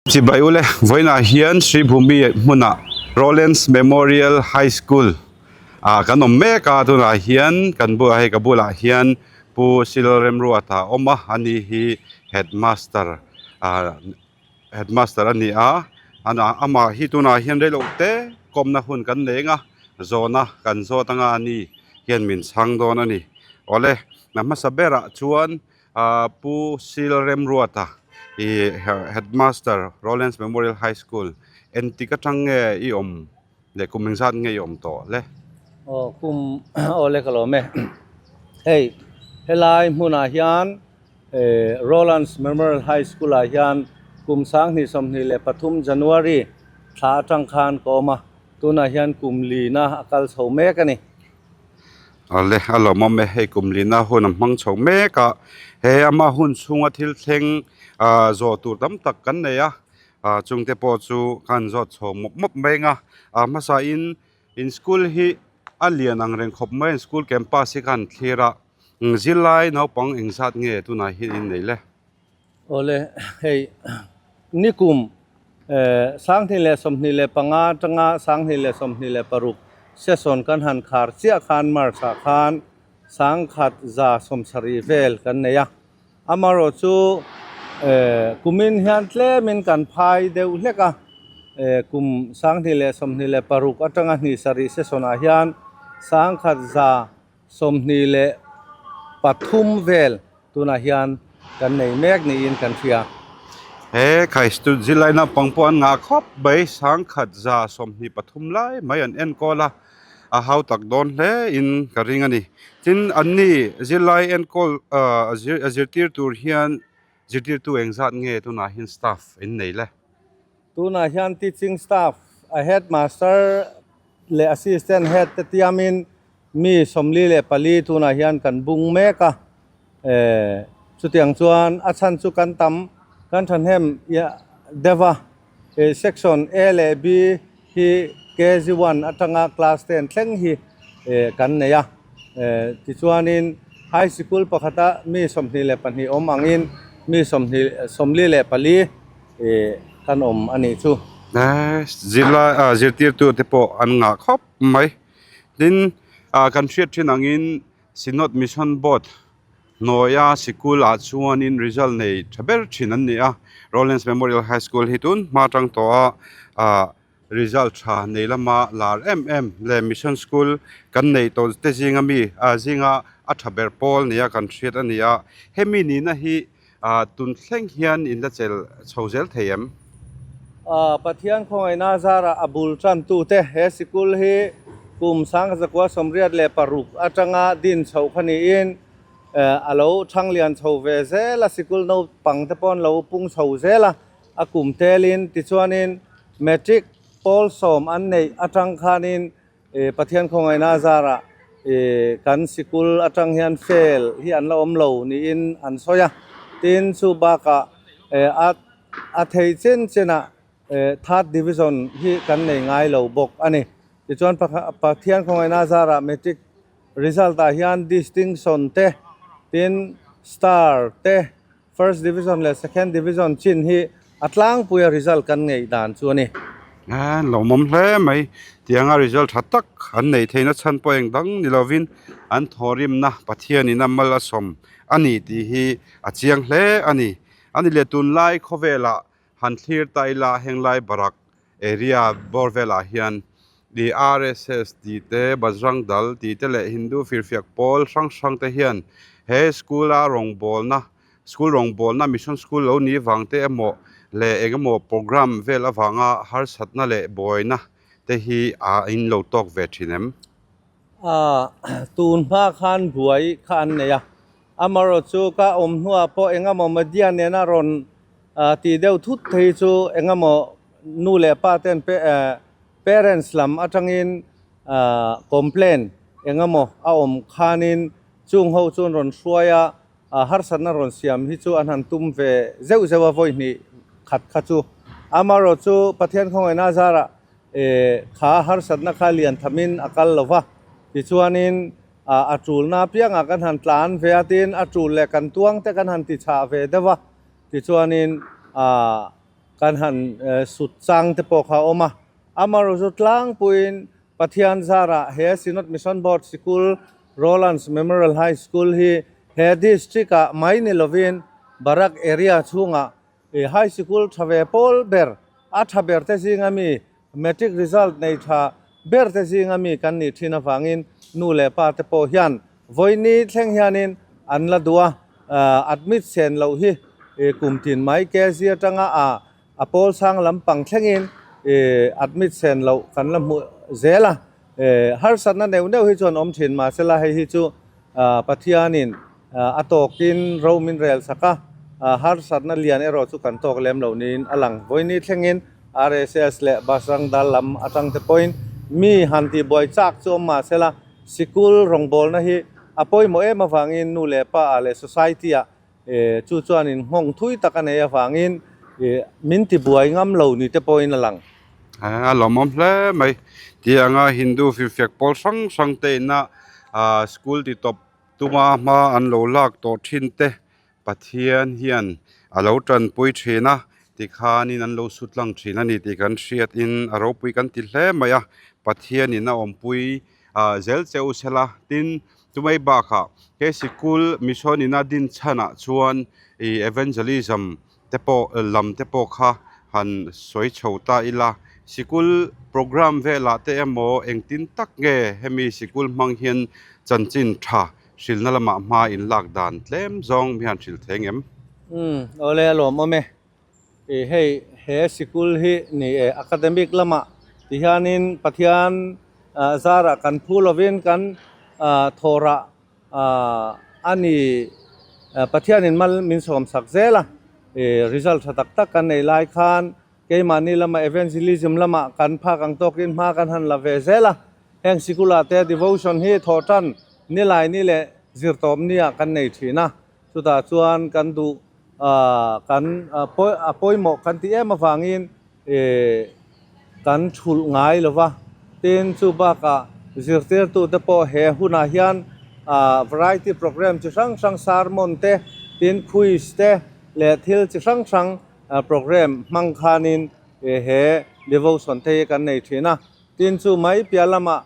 Chibai ule, vawiinah hian Sri Bhumi hmunah Rollins Memorial High School ah kan awm mek a, tunah hian kan bulah hei ka bulah hian Pu Silremruata a awm a, ani hi headmaster ah headmaster a ni a, amah hi tunah hian reiloh te kawmna hun kan nei ang a, zawhna kan zawt anga ani hian min chhang dawn a ni. Awle, a hmasa berah chuan. Ahh Pu Sil Remruata ih headmaster Rollins Memorial High School engtik atang nge i awm leh kum engzat nge i awm tawh le? Aw kum aw le ka lawm e hei helai hmunah hian eh Rollins Memorial High School ah hian kum 2023 January thla atang khan ka awm a tunah hian kum lina a kal chho mek a ni. Awle a lawmawm e hei kum lina hun a hmang chho mek a he ama hun chhunga thil thleng ah zawh tur tam tak kan nei a ah chungte pawh chu kan zawt chho mawp mawp mai ang a ah hmasa in in school hi a lian ang reng khawp mai a school campus hi khan thlir a zirlai naupang engzat nge tunah hian in nei le. Awle hei nikum eh 2025 atanga 2026 session kan han khar chiah khan March ah khan 1,170 vel kan nei a, amaherawh chu eh kumin hian tlemin kan phai deuh hlek a, eh kum 2026 atanga 27 session ah hian 1,123 vel Tunah hian kan nei mek niin kan hria. He Khaistu zirlai naupang pawh an ngah khawp mai, 1,123 lai mai an enkawl a, a hau tak dawn hle in ka ring a ni. Tin, anni zirlai enkawl a zirtir tur hian zirtirtu engzat nge tunah hian staff in nei le? Tunah hian teaching staff, a headmaster leh assistant head te tiamin Mi 44 tunah hian kan bung mek a, eh chutiang chuan a chhan chu kan tam kan thahnem deuh a, eh section A leh B hi KG one atanga class ten thleng hi eh kan nei a, eh tichuanin high sikul pakhata mi 22 awm angin mi 44 eh kan awm a nih chu. Eh zirlai ah zirtirtute pawh an ngah khawp mai. Tin, ah kan hriat thin angin Synod Mission Board hnuaia sikul ah chuanin result nei tha ber thin an ni a, Rollins Memorial High School hi tun hma tang tawh a ah result tha nei lama lar em em leh Mission School kan neih tawh te zinga mi ah zinga a tha ber pawl nia kan hriat a ni a, hemi nihna hi Ah tun thleng hian in la chel chho zel thei em? Ah Pathian khawngaihna zarah a bul tan tute he sikul hi kum 1986 atanga din chhoh kha niin a lo thang lian chho ve zel a, sikul naupang te pawh an lo pung chho zel a, a kum telin tichuanin matric pawl sawm an neih atang khanin Pathian khawngaihna zarah kan sikul atang hian fail hi an la awm lo niin an sawi a, tin chu bakah a a thei chen chenah third division hi kan nei ngai lo bawk a ni. Tichuan Pathian khawngaihna zarah matric result ah hian distinction te tin star te First Division leh Second Division chin hi a tlangpuia result kan ngeih dan chu a ni. A lawmawm hle mai. Tianga result tha tak an neih theihna chhan pawh eng dang ni lovin an thawhrimna Pathianin a mal a sawm a ni tih hi a chiang hle a ni. A ni leh tunlai khawvelah han thlir ta ila henglai Barak area bawr velah hian ih RSS tih te Bajrang Dal tih te leh Hindu firfiak pawl hrang hrang te hian he school a rawngbawlna school rawngbawlna mission school lo ni vang te emaw leh eng emaw program vel avanga harsatna leh buaina te hi a in lo tawk ve thin em? A tun hma khan buai kha an nei a, amaherawh chu ka awm hnuah pawh eng emaw media nena rawn tih deuh thut thei chu eng emaw nu leh pa ten parents lam atangin complain eng emaw a awm khanin chung ho chuan rawn hruai a harsatna rawn siam hi chu an han tum ve zeuh zeuh a vawi hnih khat kha chu amaherawh chu Pathian khawngaihna zarah kha harsatna kha lian thamin a kal lo va tichuanin a tulna apiangah kan han tlan ve a tin a tul leh kan tuang te kan han ti chhah ve deuh a. Tichuanin aah kan han sut chang te pawh kha a awm a. Amaherawhchu tlangpuiin Pathian zarah he Synod Mission Board Sikul Rowlands Memorial High School hi he district ah mai ni lovin Barak area chhungah high sikul tha ve pawl ber a tha ber te zinga mi matric result nei tha ber te zinga mi kan nih thin avangin nu leh pa te pawh hian vawiini thleng hianin an la duh a, admit sen loh hi kum tin mai KG atanga a A pawl sang lampang thlengin admit sen loh kan la hmuh zel a, harsatna neuh neuh hi chuan awm thin mahsela hei hi chu Pathianin a tawkin ro min rel sak a, harsatna lian erawh chu kan tawk lem loh niin a lang. Vawiini thlengin RSS leh Bajrang Dal lam atang te pawhin mi han tihbuai chak chu awm mahsela sikul rawngbawlna hi a pawimawh em avangin nu leh pa ah leh society ah Chu chuanin nghawng thui tak a nei avangin min tibuai ngam lo ni te pawhin a lang. A lawmawm hle mai. Tianga Hindu finfiak pawl hrang hrang te ina school ti tawp tuma hma an lo lak tawh thin te Pathian hian a lo tanpui thin a, tikhanin an lo sut lang thin a ni tih kan hriatin a ropui kan ti hle mai a, Pathianin a awmpui zel che u sela tin Chumai bakah he sikul mission ina din chhanah chuan ih evangelism te pawh lam te pawh kha han sawi chho ta ila sikul programme velah te emaw engtin tak nge hemi sikul hmang hian chanchin tha hrilhna lamah hma in lak dan tlem zawng mi han hrilh thei ngem? Umm awle a lawmawm e. Ih hei he sikul hi ni e academic lamah ti hianin Pathian zarah kan phu lovin kan thawrah a ni Pathianin mal min sawm sak zel a ih result tha tak tak kan nei lai khan keimahni lamah evangelism lamah kan phak ang tawkin hma kan han la ve zel a heng sikulah te devotion hi thawh tan nilai ni leh zirtawp nia kan nei thin a chutah chuan kan duh Kan a pawimawh kan tih em avangin kan thulh ngai lo va, tin chu bakah zirtirtute pawh he hunah hian variety programme chi hrang hrang sermon te tin quiz te leh thil chi hrang hrang programme hmang khanin he devotion te hi kan nei thin a, tin chu mai piah lamah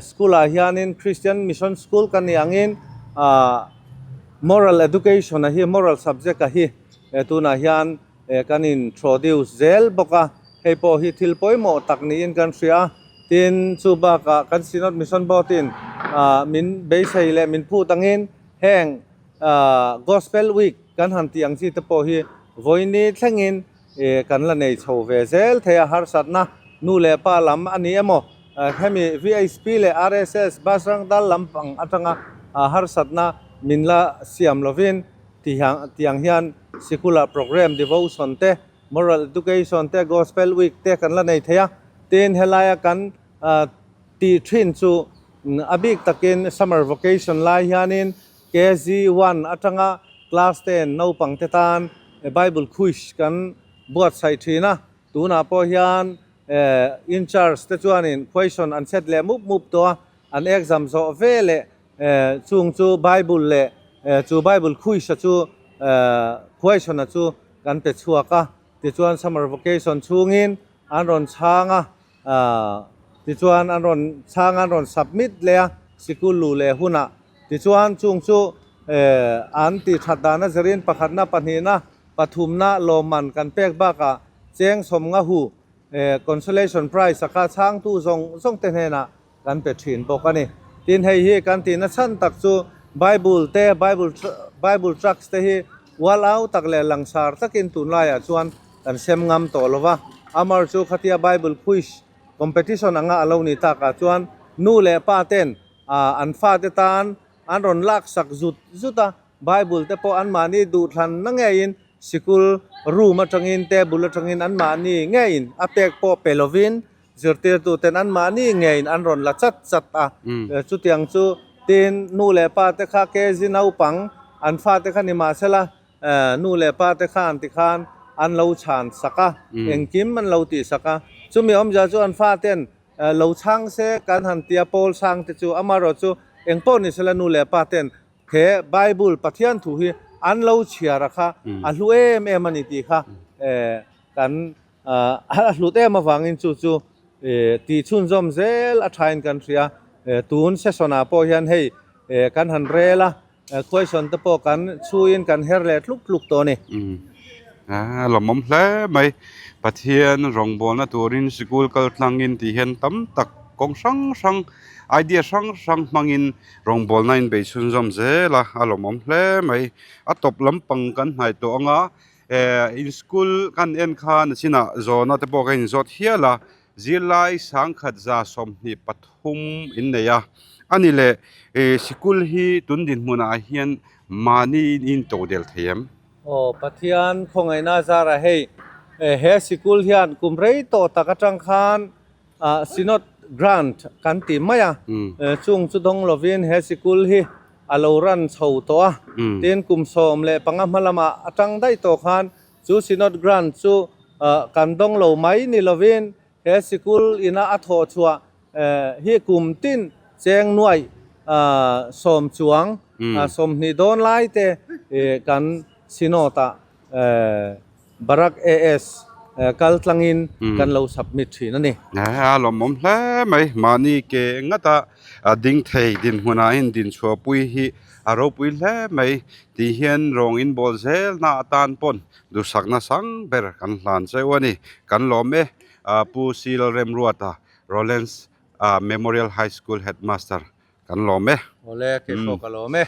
School ah hianin Christian Mission School kan nih angin Moral Education a hi Moral Subject a hi tunah hian kan introduce zel bawk a, hei pawh hi thil pawimawh tak niin kan hria a, tin chu bakah kan Synod Mission Board in min beisei leh min phut angin heng Gospel Week kan han tih ang chi te pawh hi vawiini thlengin Kan la nei chho ve zel thei a, harsatna nu leh pa lam a ni emaw, hemi VHP leh RSS Bajrang Dal lampang atanga harsatna min la siam lovin tiang hian sikula programme devotion te, moral education te, gospel week te kan la nei thei a. Tin, helaia kan tih thin chu a bik takin summer vacation lai hianin KG one atanga class ten naupang te tan Bible quiz kan buatsaih thin a, tunah pawh hian in charge te chuanin question an set leh mup mup tawh a, an exam zawh ve leh chung chu Bible leh chu Bible quiz a chu question a chu kan pe chhuak a, tichuan summer vacation chhungin an rawn chhang a. Tichuan an rawn chhang an rawn submit leh a, sikul luh leh hunah tichuan chung chu an tih that dana zirin pakhatna pahnihna pathumna lawmman kan pek bakah cheng sawmnga hu consolation prize a kha chhangtu zawng zawng te hnenah kan pe thin bawk a ni. Tin hei hi kan tihna chhan tak chu Bible te Bible Bible tracts te hi ual au tak leh langsar takin tunlaiah chuan kan sem ngam tawh lo va, Amar chu khatia Bible quiz competition anga a lo ni takah chuan nu leh pa ten an fate tan an rawn lak sak zut zut a, Bible te pawh anmahni duhthlanna ngeiin sikul room atangin table atangin anmahni ngeiin a pek pawh pe lovin zirtirtu ten anmahni ngeiin an rawn la chat chat a, chutiang chu tin nu leh pa te kha KG naupang an fate kha ni mahsela Nu leh pa te khan tikhan an lo chhan sak a, engkim an lo tih sak a. Chumi awmzia chu an faten lo chhang se kan han tia Paul sang te chu amaherawh chu engpawh ni sela nu leh pa ten he Bible Pathian thu hi an lo chhiar a kha a hlu em em a ni tih kha. kan a hlut em avangin chu chu tih chhunzawm zel a thain kan hria. Tun session ah pawh hian hei kan han rel a, question te pawh kan chhuiin kan her leh tluk tluk tawh a ni. A lawmawm hle mai. Pathian rawngbawlna turin sikul kal tlangin tih hian tam tak kawng hrang hrang idea hrang hrang hmangin rawngbawlna in bei chhunzawm zel a, a lawmawm hle mai. A tawp lampang kan hnaih tawh ang a, eh in school kan en khan a chinah zawhna te pawh ka inzawt hial a, zirlai 1123 in nei a, a ni leh eh sikul hi tun dinhmunah hian mahni in in to del thei em? Aw Pathian khawngaihna zarah hei he sikul hian kum rei tawh tak atang khan ah Synod Grant kan tih mai a, chung chu dawng lovin he sikul hi a lo ran chho tawh a, tin kum 15 hma lamah atang daih tawh khan chu Synod Grant chu kan dawng lo mai ni lovin he sikul ina a thawh chhuah hi kum tin cheng nuaih sawm chuang 20 dawn lai te kan Synod ah Barak AS kal tlangin kan lo submit thin a ni. A lawmawm hle mai. Mahni ke ngata ding thei dinhmunah hian dinchhuahpui hi a ropui hle mai tih hian rawng inbawl zelna atan pawn duhsakna sang ber kan hlan cheu a ni. Kan lawm e Pu Sil Remruata Rollens Memorial High School Headmaster kan lawm e. Awle, keipawh ka lawm e.